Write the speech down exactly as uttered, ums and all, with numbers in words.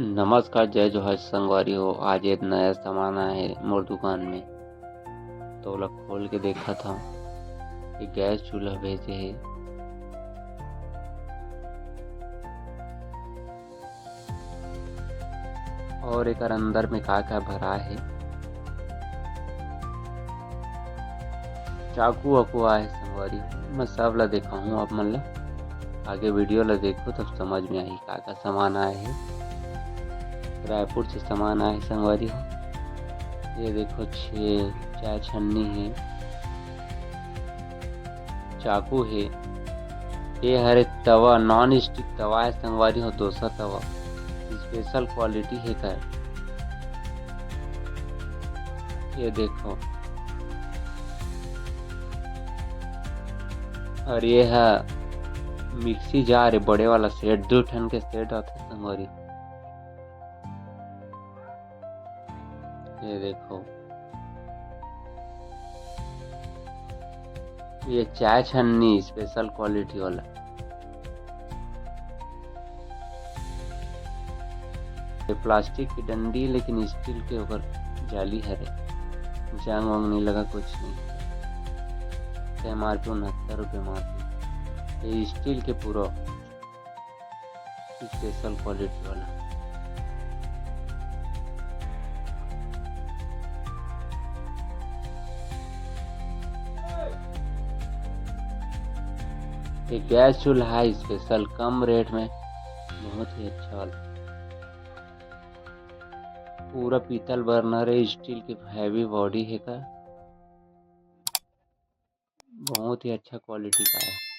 नमस्कार, जय जोहार संगवारी हो। आज एक नया सामान आए हे मोर दुकान में, तो ओला खोल के देखत हव। ये गैस चूल्हा भेजे हे। और एकर अंदर में का-का भरा हे, चाकू वाकू आए हे संगवारी, मैं सब ला देखाहूँ आप मन ला। आगे video ला देखो, तब समझ में आही का-का सामान आए हे। रायपुर से सामान आए हे संगवारी हो। ये देखो, छे चाय छन्नी हे, चाकू हे, ये हरे तवा, non stick तवा हे संगवारी हो, डोसा तवा, special quality हे कर। ये देखो, और ये ह mixie jar हे, बड़े वाला set, दू ठन के set आथे संगवारी। ये देखो, ये चाय छन्नी special quality वाला। ये plastic की डंडी, लेकिन steel के ओकर जाली हरे, जंग वंग नहीं लगा, कुछ नहीं। एम आर पी उनहत्तर रुपये मात्र। ये steel के पूरा special quality वाला। ये गैस चूल्हा हे special, कम rate में, बहुत ही अच्छा वाला। पूरा पीतल burner हे, steel के heavy body हे का, बहुत ही अच्छा quality का हे।